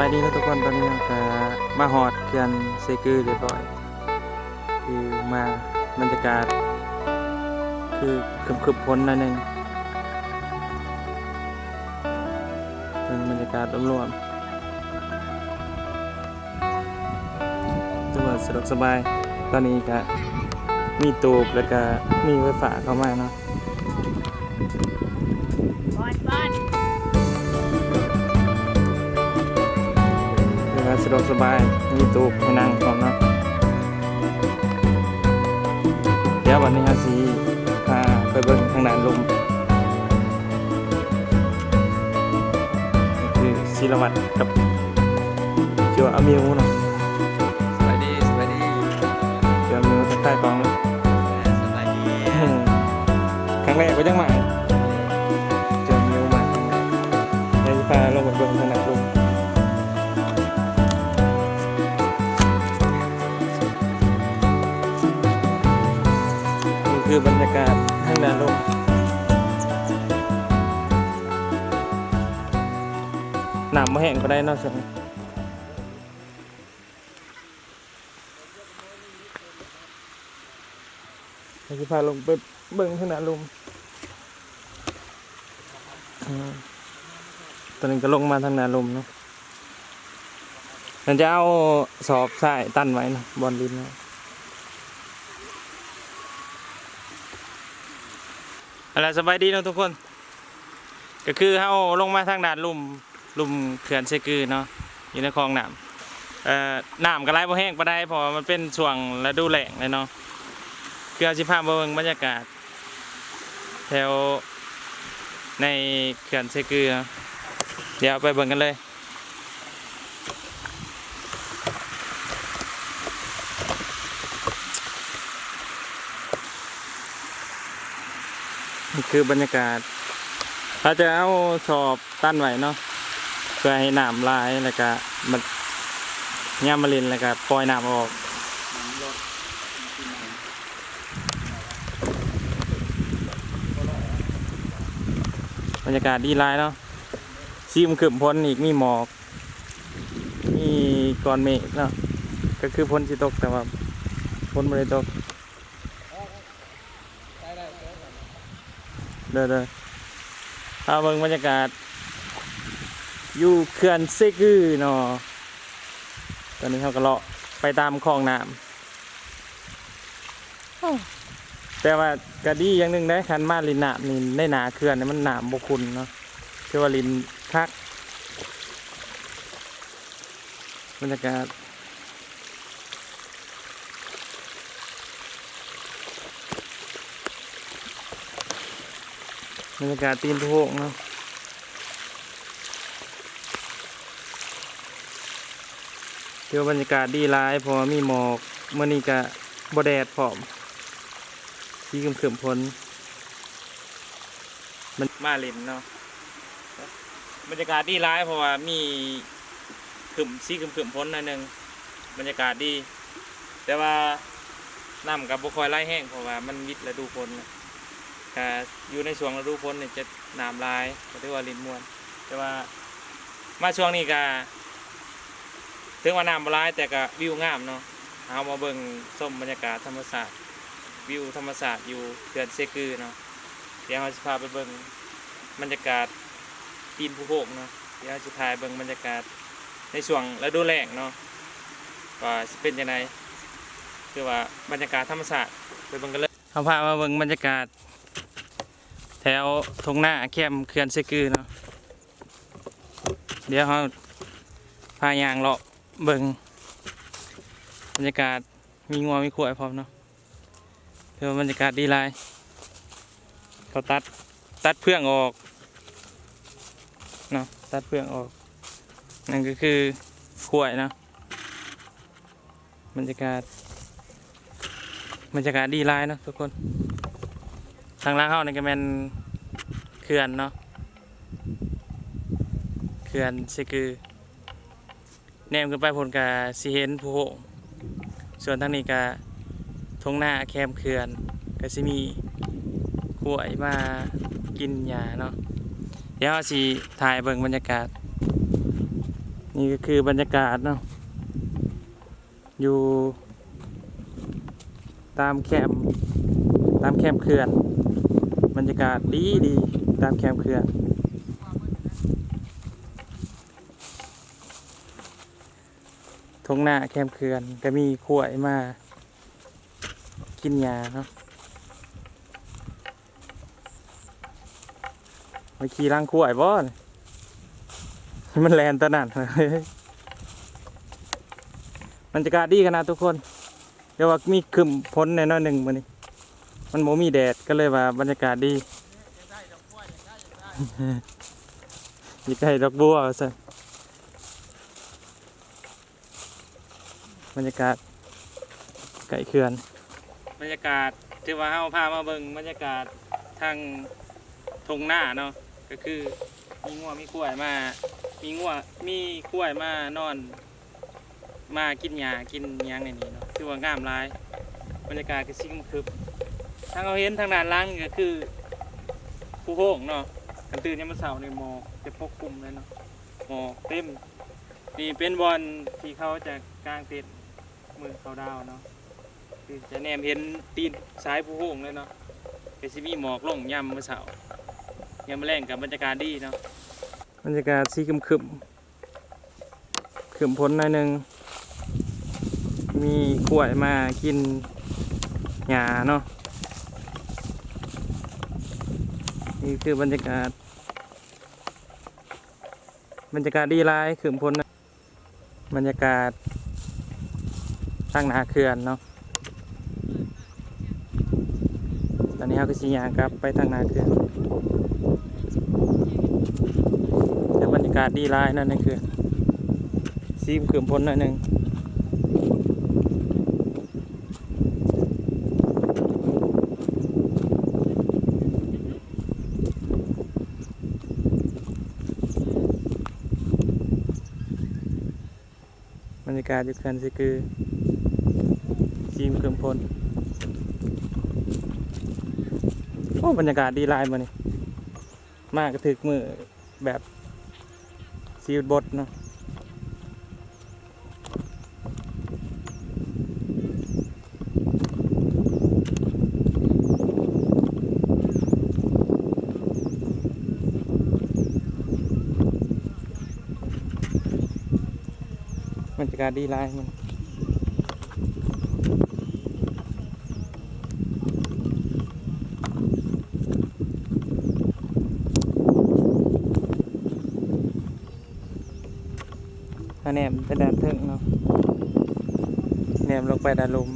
ອັນນີ້ເນາະທຸກຄົນ ຕອນນີ້ເຮົາກະມາຮອດເຂື່ອນເຊກືຮຽບຮ້ອຍ ຄືມາ ບັນຍາກາດຄືຄຶ້ມໆຝົນໜ້ອຍໜຶ່ງ ເບິ່ງບັນຍາກາດລວມໆ ຖືວ່າສະດວກສະບາຍ. ຕອນນີ້ກະມີຕູບ ແລ້ວກະມີໄຟຟ້າເຂົ້າມາເນາະ. ເວລາສະດວກສະບາຍ ມີຕູບໃຫ້ນັ່ງພ້ອມເນາະ. ດຽວບັດນີ້ເຮົາຊິພາໄປເບິ່ງທາງດ້ານລຸ່ມ ຄືສີລະວັດກັບ ເຈົ້າອາມິວເນາະ. ສະບາຍດີ ສະບາຍດີ ເຈົ້າອາມິວ ທັກທາຍກ້ອງ. ສະບາຍດີ ຄັ້ງແລກບໍ່ຈັກມາ ເຈົ້າອາມິວມາຄັ້ງແລກ. ດຽວຊິພາລົງໄປເບິ່ງທາງດ້ານລຸ່ມ. ນີ້ຄືບັນຍາກາດທາງດ້ານລຸ່ມ ນ້ຳບໍ່ແຫ້ງປານໃດເນາະຊ່ວງນີ້. ດຽວຊິພາລົງໄປເບິ່ງທາງໜ້າລຸ່ມ. ອືມ ຕອນນີ້ກະລົງມາທາງໜ້າລຸ່ມເນາະ. ເພິ່ນຈະເອົາສອບຊາຍຕັນໄວ້ເນາະ ບ່ອນດິນເນາະ. ເອົາລະ ສະບາຍດີເນາະທຸກຄົນ. ກະຄືເຮົາລົງມາທາງດ້ານລຸ່ມ ລຸ່ມເຂື່ອນເຊກືເນາະ ຢູ່ໃນຄອງນ້ຳ. ເອີ ນ້ຳກະໄຫຼບໍ່ແຮງປານໃດ ເພາະວ່າມັນເປັນຊ່ວງລະດູແລ້ງແລ້ວເນາະ. ຄືເຮົາຊິພາມາເບິ່ງບັນຍາກາດແຖວໃນເຂື່ອນເຊກືເນາະ. ດຽວໄປເບິ່ງກັນເລີຍ. ນີ້ຄືບັນຍາກາດ ເຂົາຈະເອົາສອບຕັນໄວ້ເນາະ ເພື່ອໃຫ້ນ້ຳຫຼາຍ ແລ້ວກະ ຍາມມາຫຼິ້ນແລ້ວກະປ່ອຍນ້ຳອອກ. ບັນຍາກາດດີຫຼາຍເນາະ. ຊີຄຶ້ມໆຝົນອີກ ມີໝອກ ມີກ້ອນເມກເນາະ ກະຄືຝົນຊິຕົກ ແຕ່ວ່າຝົນບໍ່ໄດ້ຕົກ. ເດີ ເດີ ເຮົາເບິ່ງບັນຍາກາດຢູ່ເຂື່ອນເຊກືເນາະ. ຕອນນີ້ເຮົາກະເລາະໄປຕາມຄອງນ້ຳ. ແຕ່ວ່າກະດີຢ່າງໜຶ່ງເດ້ ຄັນມາຫຼິ້ນນ້ຳນີ້ ໃນໜ້າເຂື່ອນນີ້ມັນນ້ຳບໍ່ຂຸ່ນເນາະ ຖືວ່າຫຼິ້ນຄັກ. ບັນຍາກາດ ບັນຍາກາດຕີນພູໂຮງເນາະ. ຖືວ່າບັນຍາກາດດີຫຼາຍ ເພາະວ່າມີໝອກ. ມື້ນີ້ກະບໍ່ແດດພ້ອມ ຊີຄຶ້ມໆຝົນ ມາຫຼິ້ນເນາະ. ບັນຍາກາດດີຫຼາຍ ເພາະວ່າມີຄຶ້ມ ຊີຄຶ້ມໆຝົນໜ້ອຍໜຶ່ງ ບັນຍາກາດດີ. ແຕ່ວ່ານ້ຳກະບໍ່ຄ່ອຍໄຫຼແຮງ ເພາະວ່າມັນວິດລະດູຝົນ. ກະຢູ່ໃນຊ່ວງລະດູຝົນນີ້ຈະນ້ຳຫຼາຍ ກະຖືວ່າຫຼິ້ນມ່ວນ. ແຕ່ວ່າມາຊ່ວງນີ້ກະ ເຖິງວ່ານ້ຳບໍ່ຫຼາຍ ແຕ່ກະວິວງາມເນາະ. ເຮົາມາເບິ່ງຊົມບັນຍາກາດທຳມະຊາດ ວິວທຳມະຊາດຢູ່ເຂື່ອນເຊກືເນາະ. ດຽວເຮົາຊິພາໄປເບິ່ງບັນຍາກາດຕີນພູໂຮງເນາະ. ດຽວເຮົາຊິຖ່າຍເບິ່ງບັນຍາກາດໃນຊ່ວງລະດູແລ້ງເນາະ ວ່າຊິເປັນຈັ່ງໃດ. ຄືວ່າບັນຍາກາດທຳມະຊາດ ໄປເບິ່ງກັນເລີຍ. ເຮົາພາມາເບິ່ງບັນຍາກາດແຖວທົ່ງນາແຄມເຂື່ອນເຊກືເນາະ. ດຽວເຮົາພາຍ່າງເລາະເບິ່ງບັນຍາກາດ ມີງົວມີຄວາຍພ້ອມເນາະ. ຖືວ່າບັນຍາກາດດີຫຼາຍ. ເຂົາຕັດ ຕັດເຟືອງອອກເນາະ ຕັດເຟືອງອອກ. ນັ້ນກະຄືຄວາຍເນາະ. ບັນຍາກາດ ບັນຍາກາດດີຫຼາຍເນາະທຸກຄົນ. ທາງຫຼັງເຮົານີ້ກະແມ່ນເຂື່ອນເນາະ ເຂື່ອນເຊກື. ແນມຂຶ້ນໄປພຸ້ນກະຊິເຫັນພູໂຮງ. ສ່ວນທາງນີ້ກະທົ່ງນາແຄມເຂື່ອນ ກະຊິມີຄວາຍມາກິນຫຍ້າເນາະ. ດຽວເຮົາຊິຖ່າຍເບິ່ງບັນຍາກາດ ນີ້ກໍຄືບັນຍາກາດເນາະ ຢູ່ຕາມແຄມ ຕາມແຄມເຂື່ອນ ບັນຍາກາດດີໆ ຕາມແຄມເຂື່ອນ ທົ່ງນາແຄມເຂື່ອນ ກໍມີຄວາຍມາກິນຫຍ້າເນາະ. ໄປຂີ່ຫຼັງຄວາຍບໍ່ ມັນແລ່ນຕອນນັ້ນ. ບັນຍາກາດດີຂະໜາດທຸກຄົນ ແຕ່ວ່າມີຄຶ້ມຝົນແດ່ໜ້ອຍໜຶ່ງມື້ນີ້ ມັນບໍ່ມີແດດ ກໍເລີຍວ່າບັນຍາກາດດີ. ຢາກໄດ້ດອກບົວວ່າຊັ້ນ. ບັນຍາກາດໃກ້ເຂື່ອນ ບັນຍາກາດ ຖືວ່າເຮົາພາມາເບິ່ງບັນຍາກາດທາງທົ່ງນາເນາະ ກໍຄືມີງົວມີຄວາຍມາ ມີງົວມີຄວາຍມານອນ ມາກິນຫຍ້າກິນຫຍັງໃນນີ້ເນາະ ຖືວ່າງາມຫຼາຍ. ບັນຍາກາດກໍຊິຄຶມໆ ທາງເຮົາເຫັນທາງດ້ານຫຼັງນີ້ກໍຄືພູໂຮງເນາະ ຄັນຕື່ນຍາມມື້ເຊົ້ານີ້ໝອກຈະປົກຄຸມເລີຍເນາະ ໝອກເຕັມ. ນີ້ເປັນບ່ອນທີ່ເຂົາຈະກາງເຕັນມື້ເຂົ້າດາວເນາະ ຄືຈະແນມເຫັນຕີນສາຍພູໂຮງເລີຍເນາະ ກໍຊິມີໝອກລົງຍາມມື້ເຊົ້າ ຍາມມື້ແລງກໍບັນຍາກາດດີເນາະ. ບັນຍາກາດຊິຄຶມໆ ຄຶ້ມຝົນໜ້ອຍໜຶ່ງ ມີຄວາຍມາກິນຫຍ້າເນາະ. ນີ້ຄືບັນຍາກາດ ບັນຍາກາດດີຫຼາຍ ຄຶ້ມຝົນ ບັນຍາກາດທາງໜ້າເຂື່ອນເນາະ. ຕອນນີ້ເຮົາກໍຊິຍ່າງກັບໄປທາງໜ້າເຂື່ອນ ແຕ່ບັນຍາກາດດີຫຼາຍເນາະ ໃນເຂື່ອນ ຊິຄຶ້ມຝົນໜ້ອຍໜຶ່ງ. ບັນຍາກາດຢູ່ເຂື່ອນຊີກື ຊີມເຄື່ອງພົນ. ໂອ້ ບັນຍາກາດດີຫຼາຍມື້ນີ້ ມາກໍຖືກມື້ແບບຊີວິດບົດເນາະ. ບັນຍາກາດດີຫຼາຍມື້ນີ້ ຖ້າແນມໄປດ້ານເທິງເນາະ ແນມລົງໄປດ້ານລຸ່ມ